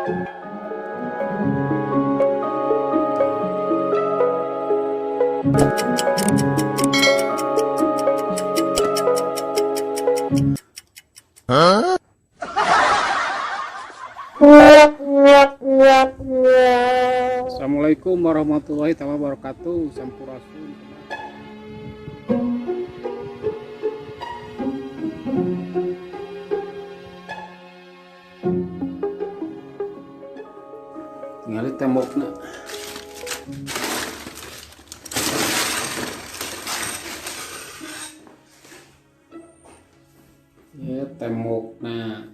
Assalamualaikum warahmatullahi wabarakatuh. Sampurasun. Tinggal tembokna. Ya tembokna.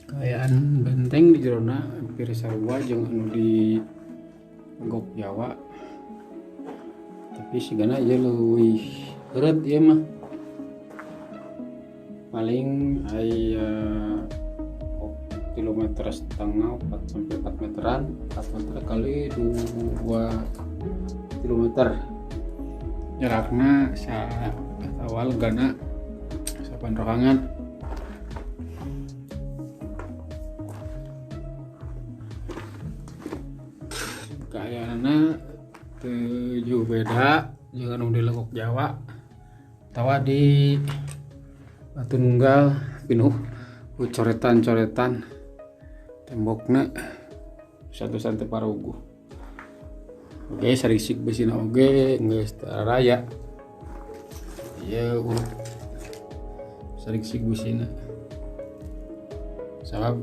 Kaayaan benteng di jerona hampir sarua jeung anu di Legok Jawa, tapi sigana ieu leuwih heureut ieu mah. Paling aya kilometer setengah, 4 sampai 4 meteran, 4 meter kali 2 kilometer. Jarakna sa awal gana sapan rohangan. Kayaknya teu beda jeung anu di Legok Jawa atawa di Batu Nunggal, pinuh ku coretan-coretan tembokna satu-satu paruguh. Oke, sarisik besina oge geus raya. Ieu urut. Sarigsig busina. Sabab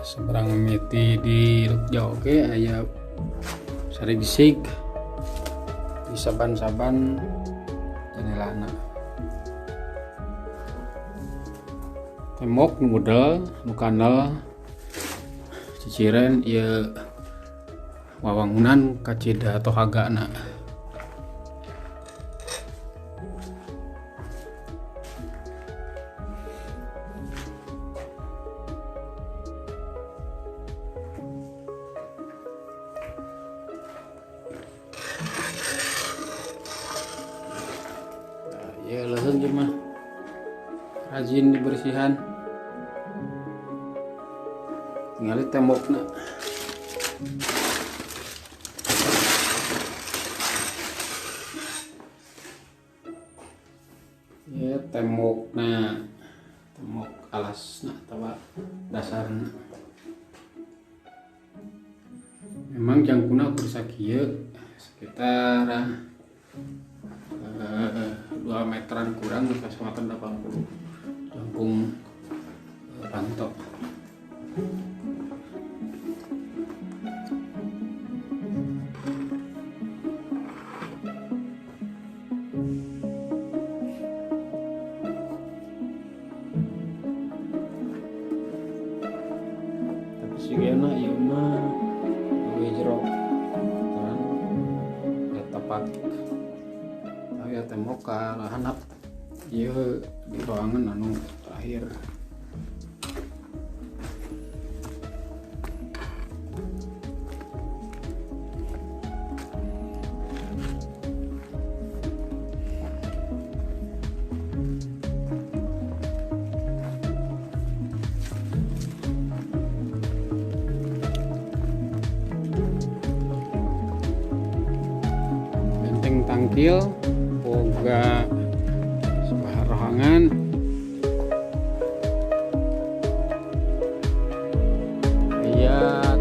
seberang mimiti di Jogja oge aya sarigsig di saban-saban jendelana. Tembok nu model nu kandel ciciren ieu wawangunan kacida tohagana. Ya leuheung ieu mah rajin dibersihan. Tingali tembokna. Ya tembokna, tembok alasna atawa dasarna. Memang jangkuna ukur sakieu sekitar 2 meteran kurang, 1,80 meter jangkung pantok. Tapi sigana ieu mah leuwih jero kan ya tapak ya tembok ka handap ieu di ruangan anu terakhir. Benteng Tangkil boga sebuah rohangan. Lihat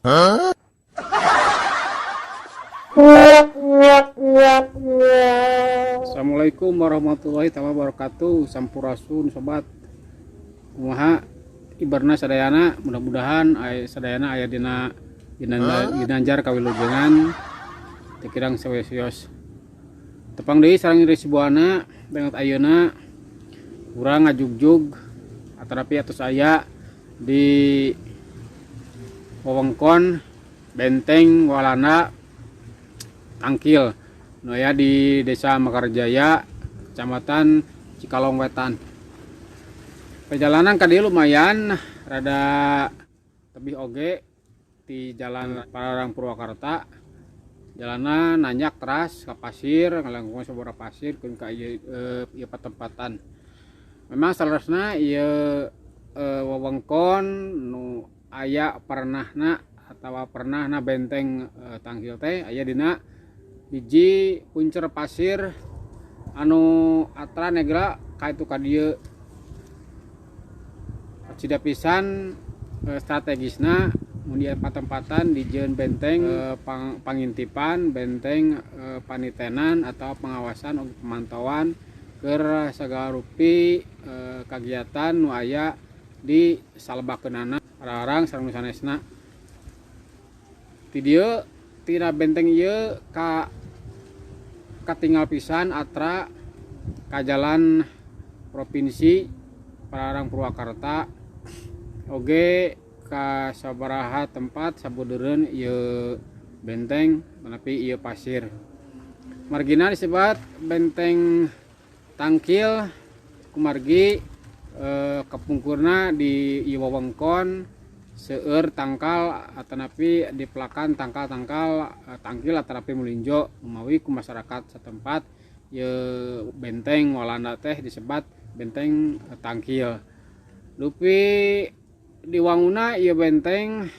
Huh? Assalamualaikum warahmatullahi wabarakatuh. Sampurasun sobat. Kumaha ibarna sadayana, mudah-mudahan sadayana aya dina ginanjar kawilujengan teu kirang sawios. Tepang deui sareng Resi Buana dengan ayeuna urang ngajugjug atarapi atos aya di wewengkon Benteng Walanda Tangkil nu aya di Desa Mekarjaya, Kecamatan Cikalong Wetan. Perjalanan ka dieu lumayan rada tebih oge di jalan Pararang Purwakarta. Jalanna nanjak teras ka pasir, ngalangkungan sabaraha pasir keun ka ieu patempatan. Memang saleresna ieu wewengkon nu aya pernahna atawa pernahna benteng tangkil teh aya dina hiji puncer pasir anu atra negra ka itu ka dieu. Cida pisan strategisna mun di tempatan dijieun benteng pangintipan, benteng panitenan atau pengawasan oge pemantauan keur sagala rupi kagiatan nu aya di salebakeunana Padalarang sareng nu sanesna. Ti dieu tina benteng ieu ka katinggal pisan atra ka jalan provinsi Padalarang Purwakarta oge ka sabaraha tempat sabudeureun ieu benteng tetapi ieu pasir. Margina disebat benteng tangkil kumargi kepungkurna di ieu wewengkon seueur tangkal atanapi dipelakan tangkal-tangkal tangkil atanapi mulinjo mawi ku masyarakat setempat ieu benteng Walanda teh disebat benteng tangkil. Dupi diwanguna ieu benteng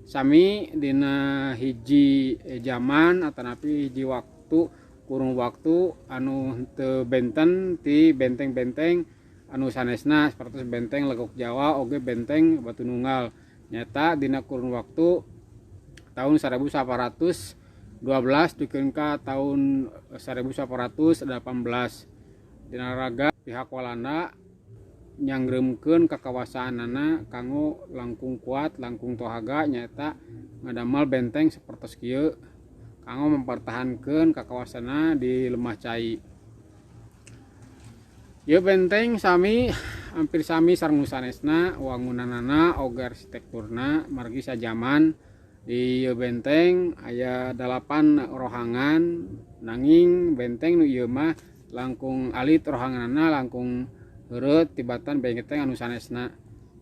sami dina hiji zaman atanapi hiji waktu kurun waktu anu teu benten ti benteng-benteng anu sanesna sapertos benteng Legok Jawa oge benteng Batu Nunggal. Nyata dina kurun waktu tahun 1812 dugi ka tahun 1818 dina raga pihak Walanda nyangreumkeun kakawasaanana kanggo langkung kuat langkung tohaga nyaeta ngadamel benteng sapertos kieu kanggo mempertahankeun kakawasanna di lemah cai. Ieu benteng sami hampir sami sareng nu sanesna wangunanana oge arsitekturna margi sajaman. Di ieu benteng aya 8 rohangan nanging benteng nu ieu mah langkung alit rohanganana langkung heureut tibatan benteng anu sanesna.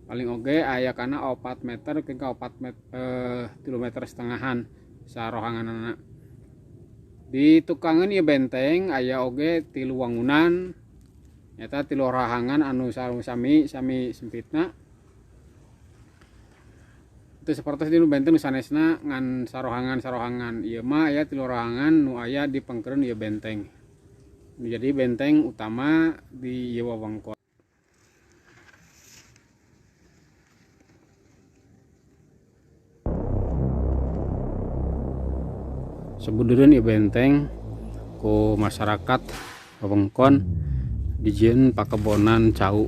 Paling oge aya kana 4 meter ke 4 3 meter setengahan sarohanganana. Di tukangan ieu benteng aya oge 3 wangunan nyata 3 rohangan anu sami sami sempitna. Itu sapertos di nu benteng nu sanesna ngan sarohangan-sarohangan. Ieu mah aya 3 rohangan nu aya di pengkereun ieu benteng. Jadi benteng utama di ieu wewengkon. Sabudeureun ieu benteng ku masyarakat wewengkon dijieun pakebonan cau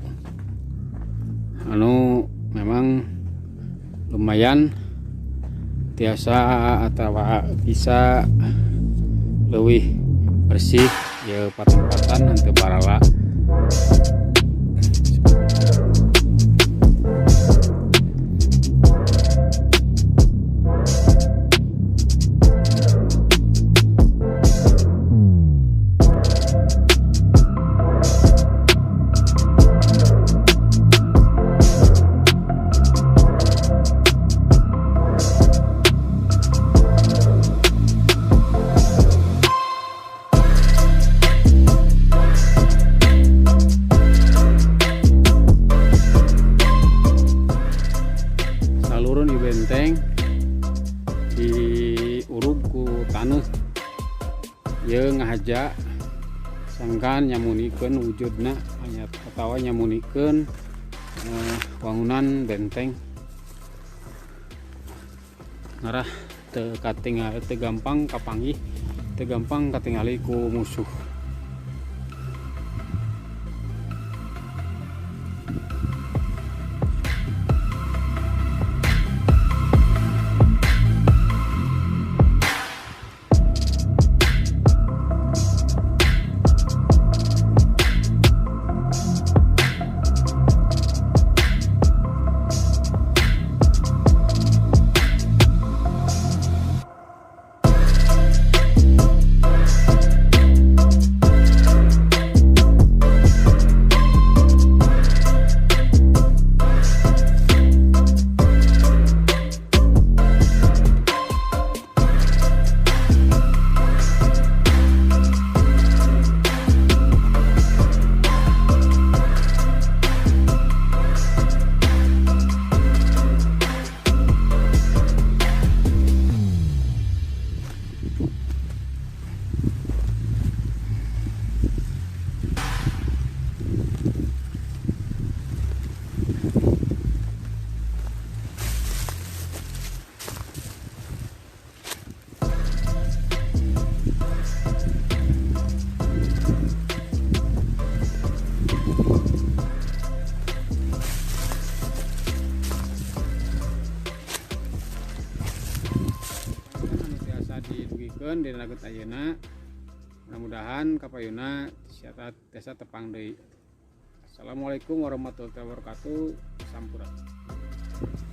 anu memang lumayan tiasa atawa bisa leuwih bersih ieu patempatan henteu barala. Salurun ieu benteng diurug ku taneuh ieu ngahaja sangkan nyamunikeun wujudna atawa nyamunikeun wangunan benteng ngarah teu katingal teu gampang kapanggih teu gampang katingali ku musuh. Haturkeun dina danget ayeuna. Mudah-mudahan kapayuna tiasa tepang deui. Assalamualaikum warahmatullahi wabarakatuh. Sampurasun.